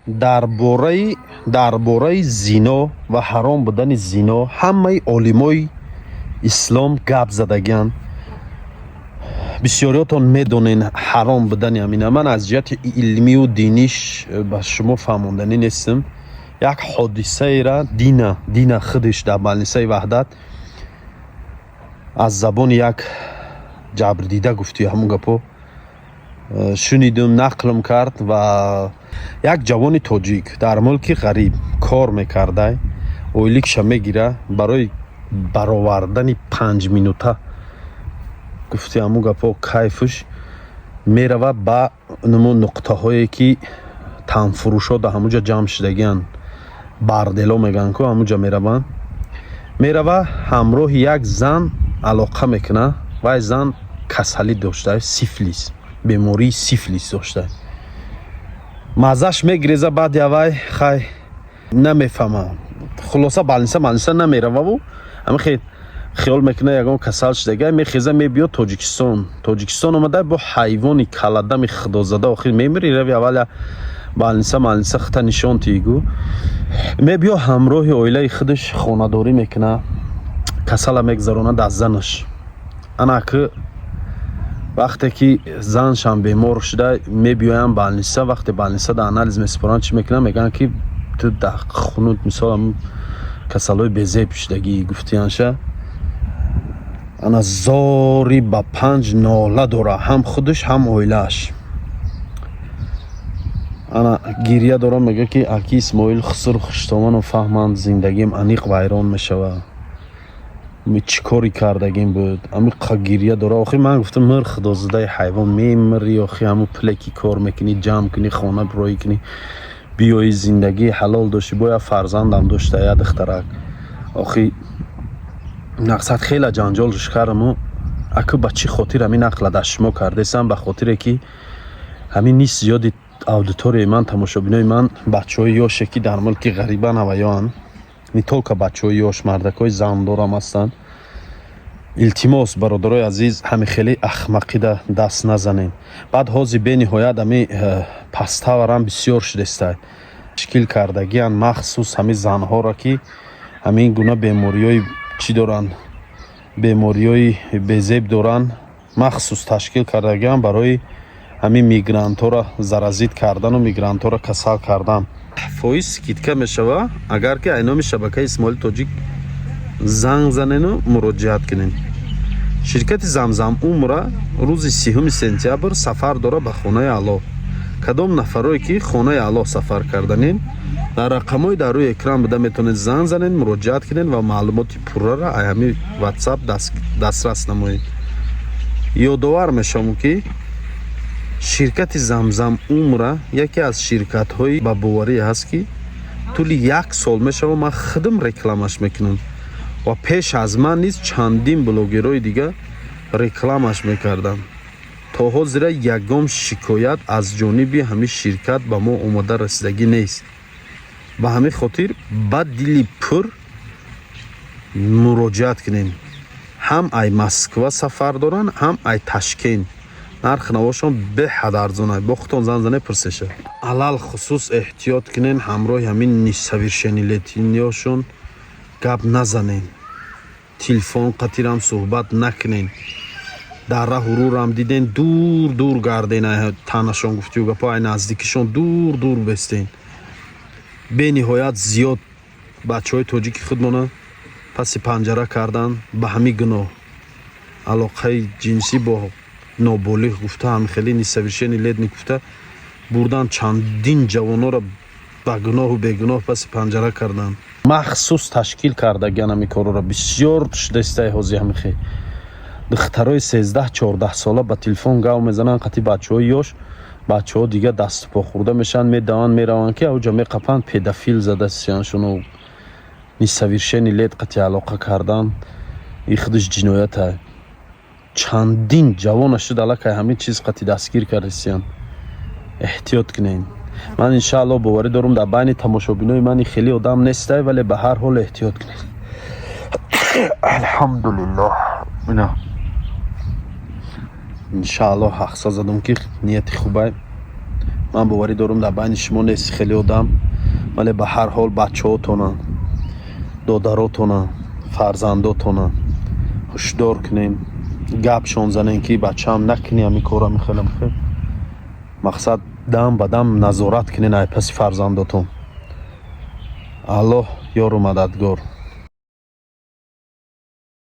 Дар бораи зино ва ҳаром будани зино ҳамаи олимои ислом гап задагианд. Бисёриётон медонен ҳаром будани ҳамина. Ман аз ҷиҳати илмию диниш ба шумо фаҳмонданӣ нестам. Як ҳодисаера Дина худиш дар больницаи Ваҳдат аз забони як ҷабрдида гуфти, ҳамун гапо шунидум, нақлм кард. Ва як ҷавони тоҷик дар мулки ғариб кор мекардай, ойликша мегира, барои баровардани 5 минута, гуфти ҳамун гапо, кайфуш мерава ба нуму нуқтаҳое, ки танфурӯшҳо дар ҳамунҷа ҷамъ шудагианд, бордело мегӯянд ку, ҳамунҷа мераванд. Мерава, ҳамроҳи як зан алоқа мекуна. Вай зан касалӣ дошта, сифлис, бемории сифлис дошта. Маззаш мегиреза. Баъди авай хай намефаҳмам, хулоса, больница намерававу ҳамин хел хиёл мекуна, ягон касал шудага. Мехеза, мебиёд Тоҷикистон. Тоҷикистон омада, бо ҳайвони каладами худозада, охир мемири, рави аввал больница хита нишон тигу. Мебиё, ҳамроҳи оилаи худаш хонадорӣ мекуна, касала мегузаронад аз занаш. Ана ки вақте ки заншам бемор шуда, мебиёянд больница. Вақте больницада анализ месупоранд, чӣ мекунанд? Мегӯянд, ки ту дар хунут, мисол, касалҳои безеб шудагӣ, гуфтиянша. Ана зори ба панҷ нола дора, ҳам худаш, ҳам оилааш. Ана гирья дорам, мега, ки аки Исмоил, хусур хуштоману фаҳманд, зиндагим аниқ вайрон мешавад. Ми чӣ кори кардагим буд? Ами гирья дора. Охи ман гуфтам: мир, худозадаи ҳайвон, мемири. Охи ҳамун пуле ки кор мекунӣ, ҷамъ кунӣ, хона роӣ кунӣ, биёӣ, зиндагии ҳалол дошти, бояд фарзандам дошта, я духтарак. Охи мақсад хеле ҷанҷолш кардаму аку ба чӣ хотир ҳамин нақла дар шумо кардесам? Ба хотире ки ҳамин нист зиёди аудиторияи ман, тамошобинои ман бачаҳои ёше, ки дар мулки ғариба наваёанд, не только бачаҳои ёш, мардакҳои зандорам ҳастанд. Илтимос, бародарои азиз, ҳами хеле ахмақида даст назанем. Баъд ҳозир бениҳоят ҳами паставарам бисёр шудеста, ташкил кардагиан махсус ҳами занҳоро, ки ҳамин гуна бемориҳои чӣ доранд, бемориҳои безеб доранд, махсус ташкил кардагиан барои ҳамин мигрантҳоро заразить кардану мигрантҳоро касал кардан. Фоиз скидка мешава, агар ки айноми шабакаи Исмоили Тоҷик занг занену муроҷиат кунем. Ширкати Замзам Умра рӯзи 30 сентябр сафар дора ба хонаи Аллоҳ. Кадом нафарое ки хонаи Аллоҳ сафар карданем, дар рақамҳои дар рӯи экран буда метавонед занг занед, муроҷиат кунед ва маълумоти пуррара ай ҳами WhatsApp дастрас намоед. Ёдовар мешавам, ки ширкати Замзам Умра яке аз ширкатҳои ба боварӣ ҳаст, ки тӯли як сол мешава ман худам рекламаш мекунам ва пеш аз ман низ чандин блогерҳои дига рекламаш мекарданд. То ҳозира ягон шикоят аз ҷониби ҳамин ширкат ба мо омода расидагӣ нест. Ба ҳамин хотир ба дили пур муроҷиат кунем. Ҳам ай Москва сафар доранд, ҳам ай Ташкент. Нархи навошон беҳад арзонай. Бо худтон занг занед, пурсеша. Алалхусус эҳтиёт кунен, ҳамроҳи ҳамин несовершеннолетнийёшон гап назанен, телефон қатирам суҳбат накунен. Дар раҳу рӯрам диден, дур дур гарден, ай танашон, гуфтию гапо, ай наздикишон дур дур бестен. Бениҳоят зиёд бачаҳои тоҷики худмона паси панҷара кардан ба ҳамин гуноҳ, алоқаи ҷинсӣ бо ноболиғ гуфта, ҳамхели несовершеннолетний гуфта бурдан. Чандин ҷавононро ба гуноҳу бегуноҳ паси панҷара карданд. Махсус ташкил кардагиан ҳамин корро. Бисёр шудастаи ҳози ҳамихе духтарои 13-14 сола ба телефон гав мезананд қати бачаҳои ёш. Бачаҳо дига дасту по хӯрда мешаванд, медаванд, мераванд, ки ауҷа меқапанд, педофил зада сияншуну. Несовершеннолетний қати алоқа кардан и худаш ҷиноята. Чандин ҷавона шуд, аллакай ҳамин чиз қати дастгир кардасиян. Эҳтиёт кунед. Ман иншаалло боварӣ дорам, дар байни тамошобинои ман хеле одам нестай, вале ба ҳар ҳол эҳтиёт кунед. Алҳамдулиллоҳ, ина иншаалло ҳақса задам, ки нияти хубай. Ман боварӣ дорам, дар байни шумо нест хеле одам, вале ба ҳар ҳол бачаҳотонанд, додаротонанд, фарзандотонанд. Ҳушдор кунем, гапшон занем, ки бачаам, накунӣ ҳамин кора, михел михел. Мақсад, дам ба дам назорат кунен ай паси фарзандотон. Аллоҳ ёру мададгор.